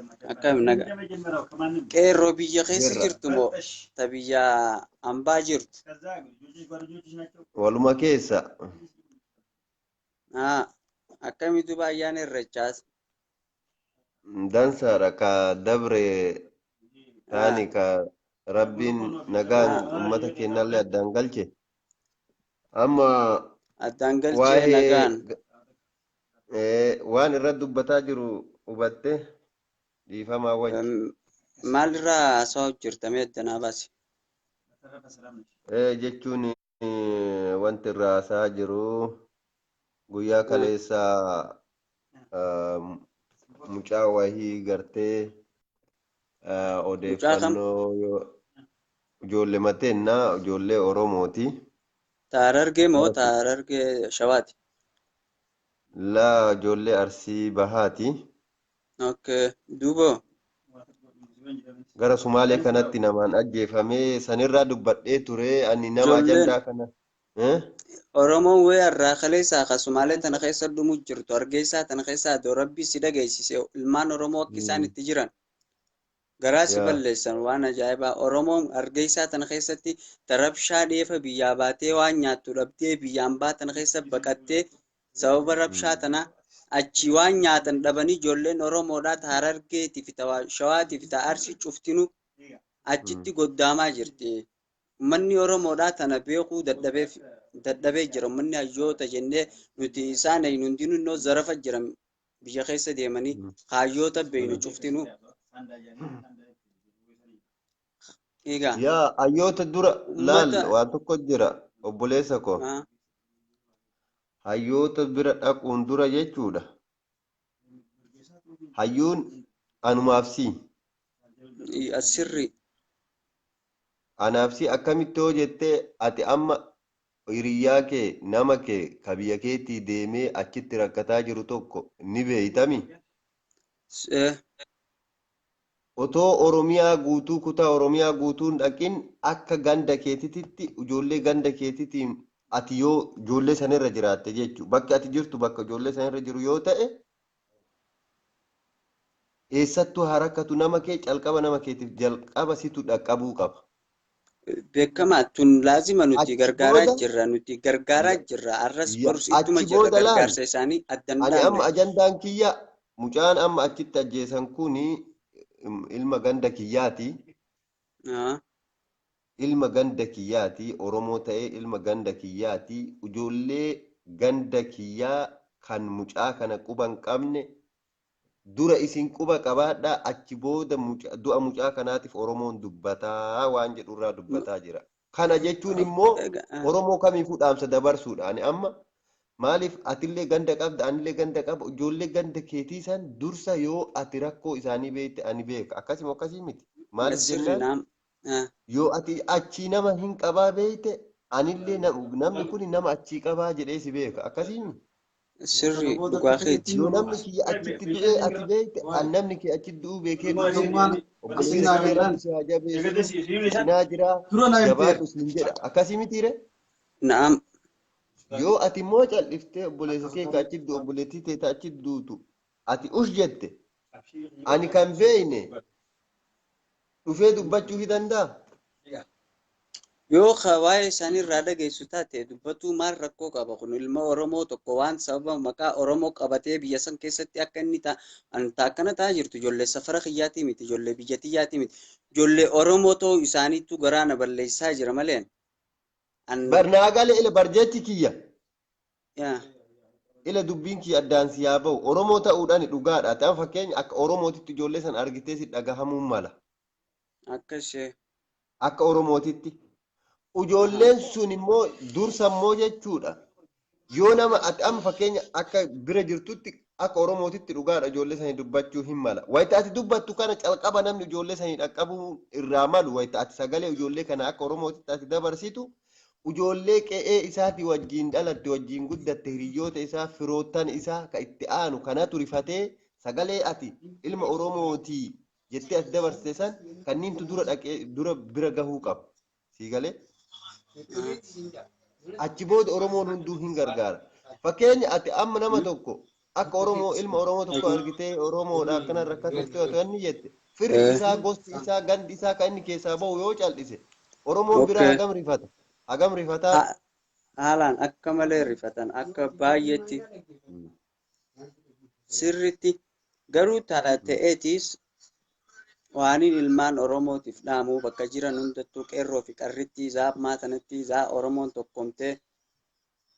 Akkam nagaa. Qeerroo biyya keessa Jirra. Jirtu moo ta biyya ambaa jirtu? Waluma keessa. Haa, akkamitu baay'aan irrechaas? Dansaadha ka dabre taani ka Rabbiin nagaan ummata keenyallee addaan galche. Amma Addaan galchee waa'ee nagaan. Waan irratti dubbataa jiru hubatte dhiifamaa wajji. Maalirraa haasawaa jirta mee addanaa baasi? Jechuun wanti irraa haasa'aa jiru guyyaa kaleessaa mucaa wahii gartee Mucaa kam? Odeeffannoo yoo ijoollee mateennaa ijoollee Oromooti. Ta Harargee moo ta Harargee Shawaati? Laa, ijoollee Arsii Bahaati. Okay. Duuba. Gara Sumaalee kanatti namaan ajjeefamee sanirraa dubbadhee ture ani nama Ijoolleen ajandaa kana. Eh? Oromoon wee irraa kaleessaa ka Sumaalee tana keessa dhumu jirtu Hargeysaa tana keessa adoo Rabbii si dhageessise ilmaan Oromoo akka isaan itti jiran garaa si balleessan waan ajaa'ibaa. Oromoon Hargeysaa tana keessatti ta rabshaa dheefa biyyaa baatee waan nyaattu dhabdee biyya ambaa tana keessa baqattee sababa rabshaa tana achii waan nyaatan dhabanii ijoolleen Oromoodhaa ta Harargeetii fi ta Shawaatii fi ta Arsii cuftinuu achitti goddaamaa jirti. Ummanni Oromoodhaa tana beekuu dadhabeef dadhabee jira. Ummanni hayyoota jennee nuti isaan eenyu hundinuu innoo zarafa jiran biyya keessa deemanii hayyoota beeynu cuftinuu. Egaa Yaa hayyoota dura laal ummata waan tokko jira obboleessa koo. Hayyoota bira dhaquun dura jechuudha. Hayyuun anumaaf si. Sirri. Anaaf si akkamitti hoo jettee ati amma hiriyyaa kee nama kee ka biyya keetii deemee achitti rakkataa jiru tokko ni beeytami? Otoo Oromiyaa guutuu kutaa Oromiyaa guutuu hin dhaqin akka ganda keetititti ijoollee ganda keetitiin ati yoo ijoollee sanirra jiraatte jechuudha. Bakki ati jirtu bakka ijoollee sanirra jiru yoo ta'e eessattuu haa rakkatu nama kee calqaba nama keetiif jalqaba situ dhaqqabuu qaba. Beekamaa tun laazima nuti Achi gargaaraa booda jirra, nuti gargaaraa jirra, arras borus ittuma achi jirra booda laal gargaarsa isaanii addan ani dhaabne. Amma ajandaan kiyya mucaan amma achitti ajjeesan kuni ilma ganda kiyyaati. Ilma ganda kiyyaati. Oromoo ta'ee ilma ganda kiyyaati. Ijoollee ganda kiyyaa kan mucaa kana quba hin qabne dura isin quba qabaadhaa, achi booda du'a mucaa kanaatiif Oromoon dubbataa waan jedhu irraa dubbataa jira. Kana jechuun immoo Oromoo kamiifuu dhaamsa dabarsuudha. Ani amma maaliif atillee ganda qabda, anillee ganda qaba, ijoollee ganda keetii san dursa yoo ati rakkoo isaanii beekte ani beeka. Akkasuma akkasii miti. Maaliif jennaan yoo ati achii nama hin qabaa beekte anillee namni kun nama achii qabaa jedhee si beeka. Akkasii miti. Sirri, dhugaa keeti. Yoo namni kiyya achitti du'ee ati beekte, an namni kee achitti du'uu beekee dhufee obboleessa kee Rabbi si haa jabeessu, cinaa jiraa, jabaadhu siin jedha. Akkasii mitiire? Na'am. Yoo ati immoo cal'iftee obboleessa kee ka achitti du'u, obboleettii tee ta achitti duutu ati ush jette, ani kan beekne dhufee dubbachuu ni danda'a? Yoo ka waa'ee isaanii irraa dhageessu taate dubbatuu maal rakkoo qaba? Kun ilma Oromoo tokko waan sababa maqaa Oromoo qabatee biyya san keessatti akka inni ta an ta akkana ta'aa jirtu ijoollee safara kiyyaatii miti, ijoollee biyya tiyyaatii miti, ijoollee Oromoo ta'uu isaaniitu garaa na balleessaa jira malee an Bar naa gale ila bar jechi kiyya. Yaa. Ila dubbiin kiyya addaan si haa bahu. Oromoo ta'uudhaan dhugaadha. Ati amma fakkeenya akka Oromootitti ijoollee san argitee si dhagahamuu mala. Akka ishee. Akka Oromootitti. Ijoolleen sun immoo dursa immoo jechuudha. Yoo nama ati amma fakkeenya akka bira jirtutti akka Oromootitti dhugaadha ijoollee sanii dubbachuu hin mala. Wayita ati dubbattu kana calqaba namni ijoollee sanii dhaqqabuu irraa malu wayita ati sagalee ijoollee kana akka Oromootitti ati dabarsitu ijoollee qe'ee isaatii wajjin dhalatte wajjin guddatte hiriyyoota isaa firoottan isaa ka itti aanu kanatu rifatee sagalee ati ilma Oromootii jettee ati dabarsite san kanniintu dura dhaqee dura bira gahuu qaba. Sii galee? Achi booda Oromoon hunduu hin gargaara. Fakkeenya ati amma nama tokko Akka Oromoo ilma Oromoo tokko argitee Oromoodha akkana rakkatutti yoo inni jette firri isaa, gosti isaa, gandi isaa kan inni keessaa bahu yoo cal'ise Oromoon biraa hagam rifata? Hagam rifataa? Haalaan akka malee rifatan, akka baay'eetti sirritti. Garuu tana ta'eetis waaniin ilmaan Oromootiif dhaamu, bakka jiran hundattuu qeerroo fi qarritti isaa ammaa tanatti isaa Oromoon tokkomtee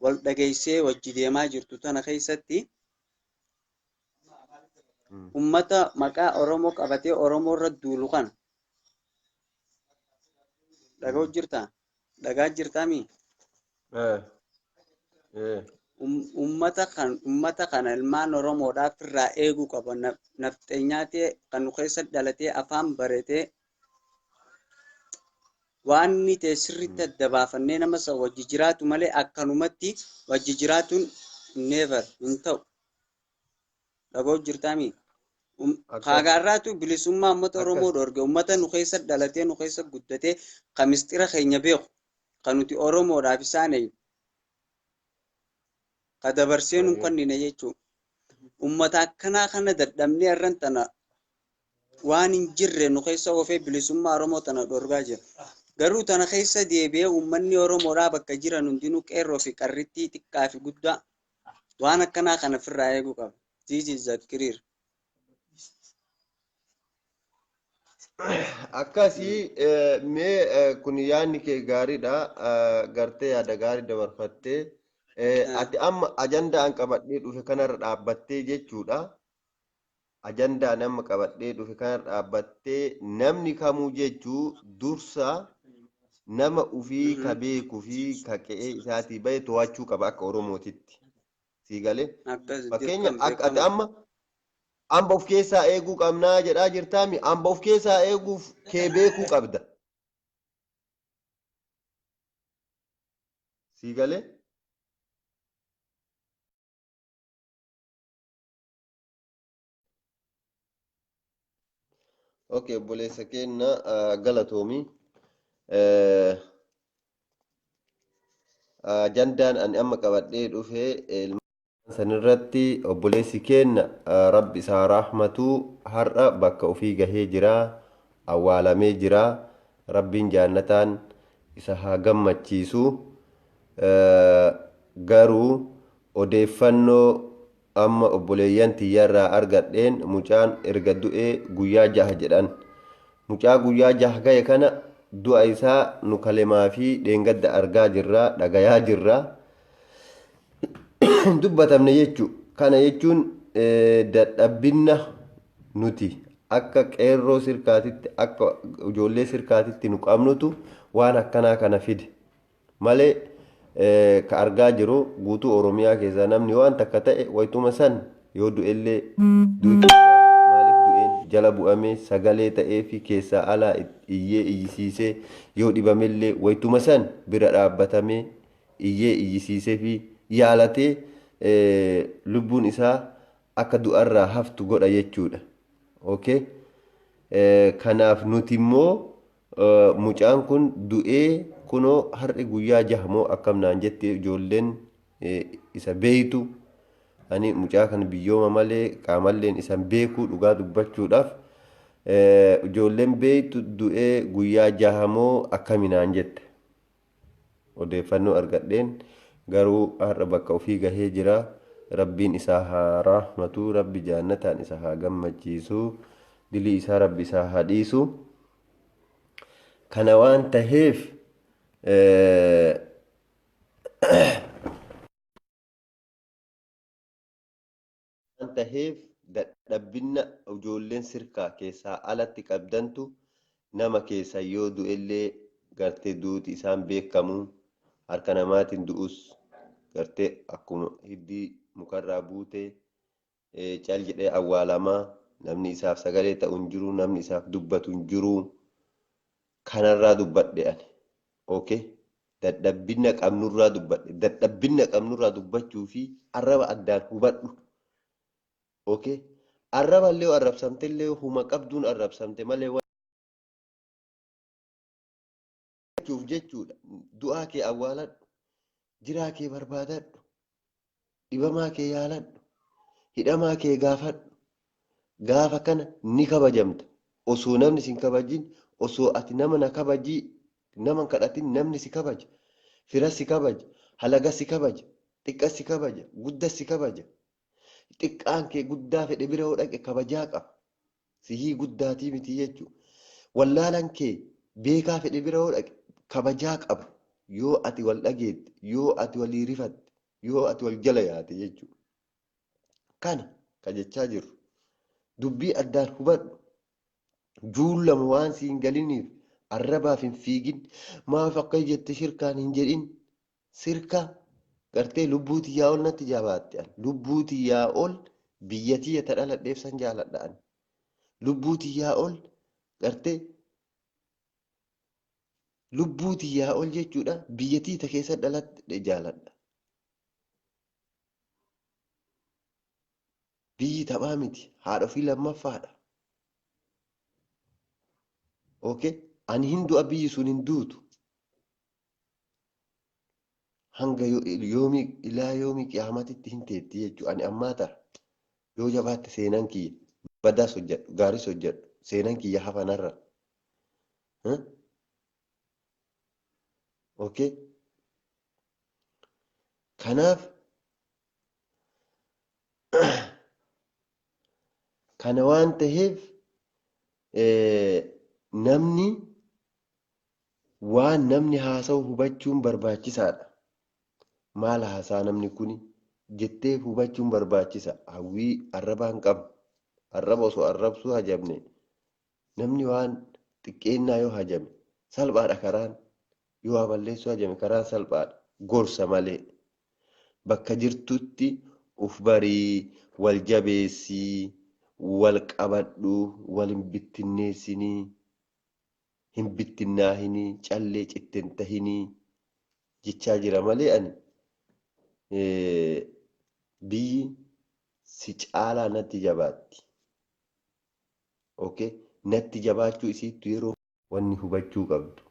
wal dhageessee wajji deemaa jirtu tana keessatti, ummata maqaa Oromoo qabatee Oromoo irra duulu kana dhaga'u jirtaa? Dhagaa jirtaami? Ummata kana ilmaan Oromoodhaaf irraa eeguu qaba. Nafxeenyaa ta'e kan nu keessa dhalatee afaan baratee waan inni ta'e sirriitti adda baafannee nama isa wajji jiraatu malee akkanumatti wajji jiraatuun never hin ta'u. Dhaga'u jirtaami? Kaagaarraatu bilisummaa uummata Oromoo dhorge. Uummata nu keessa dhalatee nu keessa guddatee kan mistira keenya beeku, kan nuti Oromoodhaaf isaan eenyu ka dabarsee nu kennine jechuudha. Uummata akkanaa kana dadhabnee har'an tana waan hin jirre nu keessa oofee bilisummaa Oromoo tana dhorgaa jira. Garuu tana keessa deebi'ee uummanni Oromoodhaa bakka jiran hundinuu qeerroo fi qarrittii, xiqqaa fi guddaa, waan akkanaa kana ofirraa eeguu qaba. This is the clear. Akkasii mee kun yaadni kee gaariidha. Gartee yaada gaarii dabarfattee ati amma ajandaa an qabadhee dhufe kanarra dhaabbattee jechuudha. Ajandaa nama qabadhee dhufe kanarra dhaabbattee namni kamuu jechuu dursa nama ufii ka beekuu fi ka qe'ee isaatii bahe to'achuu qaba akka Oromootitti. Sii galee? Fakkeenya akka ati amma amba of keessaa eeguu qabnaa jedhaa jirtaami, amba of keessaa eeguuf kee beekuu qabda. Sii galee? Okay, obboleessa keenya, galatoomi. Ajandaan ani amma qabadhee dhufe sanirratti obboleessi keenya, Rabbi isaa rahmatu, har'a bakka ofii gahee jira, awwaalamee jira. Rabbiin jaannataan isa haa gammachiisu. Garuu odeeffannoo amma obboleeyyan tiyyarraa argadheen mucaan erga du'ee guyyaa 6 jedhan. Mucaa guyyaa 6 gahe kana du'a isaa nu kalemaa fi dheengadda argaa jirra, dhagayaa jirra. Dubbatamne jechu. Kana jechuun dadhabbinna nuti akka qeerroo sirkaatitti, akka ijoollee sirkaatitti nu qabnutu waan akkanaa kana fide. Malee ka argaa jiru guutuu Oromiyaa keessaa namni waan takka ta'e wayituma san yoo du'ellee duuti isaa maaliif du'een jala bu'amee sagalee ta'ee fi keessaa alaa iyyee iyyisiisee, yoo dhibamellee wayituma san bira dhaabbatamee iyyee iyyisiisee fi yaalatee lubbuun isaa akka du'arraa haftu godha jechuudha. Okay? Kanaaf nuti immoo mucaan kun du'ee kunoo har'i guyyaa 6 moo akkam naan jette ijoolleen isa beeytu. Ani mucaa kana biyyooma malee qaamalleen isan beekuu, dhugaa dubbachuudhaaf ijoolleen beeytu du'ee guyyaa 6 moo akkami naan jette odeeffannoo argadheen. Garuu har'a bakka ofii gahee jira. Rabbiin isaa haa rahmatu, Rabbi jaannataan isa haa gammachiisu, dilii isaa Rabbi isaa haa dhiisu. Kana waan taheef dadhabbinna ijoolleen sirkaa keessaa alatti qabdantu nama keessa yoo du'ellee gartee duuti isaan beekamu harka namaatiin du'us gartee akkuma hiddii mukarraa buutee cal jedhee awwaalamaa, namni isaaf sagalee ta'u hin jiru, namni isaaf dubbatu hin jiru. Kanarraa dubbadhe ani. Okay, dadhabbinna qabnurraa dubbadhe. Dadhabbinna qabnurraa dubbachuu fi arraba addaan hubadhu. Okay, arraba illee arrabsamte illee huma qabduun arrabsamte malee jechuuf jechuudha. Du'aa kee awwaaladhu, jiraa kee barbaadadhu, dhibamaa kee yaaladhu. Hidhamaa kee gaafadhu. Gaafa kana ni kabajamta. Osoo namni si hin kabajin, osoo ati nama na kabajii nama hin kadhatin namni si kabaja. Fira si kabaja, halaga si kabaja, xiqqa si kabaja, gudda si kabaja. Xiqqaan kee guddaa fedhe bira yoo dhaqe kabajaa qaba. Sihii guddaatii miti jechuudha. Wallaalaan kee beekaa fedhe bira yoo dhaqe kabajaa qaba. Yoo ati wal dhageette, yoo ati walii rifatte, yoo ati wal jala yaate jechuudha. Kana ka jechaa jirru. Dubbii addaan hubadhu. Juullama waan si hin galiniif arrabaaf hin fiigin. Maaf akka jette shirkaan hin jedhin. Sirka gartee lubbuu tiyyaa ol natti jabaatte an. Lubbuu tiyyaa ol biyya tiyya ta dhaladheef san jaaladha an. Lubbuu tiyyaa ol gartee lubbuu tiyyaa ol jechuudha biyya tiyya ta keessa dhaladhe jaaladha. Biyyi taphaa miti haadha ofii lammaffaadha. Okay? Ani hin du'a biyyi sun hin duutu. Hanga yoomii ilaa yoomii qiyaamatitti hin teetti jechuudha. Ani ammaa tara. Yoo jabaatte seenaan kiyya badaas hojjedhu gaariis hojjedhu seenaan kiyya hafanarra. Okay? Kanaaf kana waan ta'eef namni waan namni haasa'u hubachuun barbaachisaadha. Maal haasaa namni kuni jettee hubachuun barbaachisa. Hawwii arrabaa hin qabnu. Arraba osoo arrabsuu hajamne namni waan xiqqeennaa yoo hajame salphaadha karaan. Yoo waa balleessuu hajame karaan salphaadha. Gorsa malee. Bakka jirtutti uf barii, wal jabeessii, wal qabadhu, wal hin bittinneessinii, hin bittinnaahinii, callee citte hin tahinii jechaa jira malee ani biyyi si caalaa natti jabaatti. Okay? Natti jabaachuu isiittu yeroo wanni hubachuu qabdu.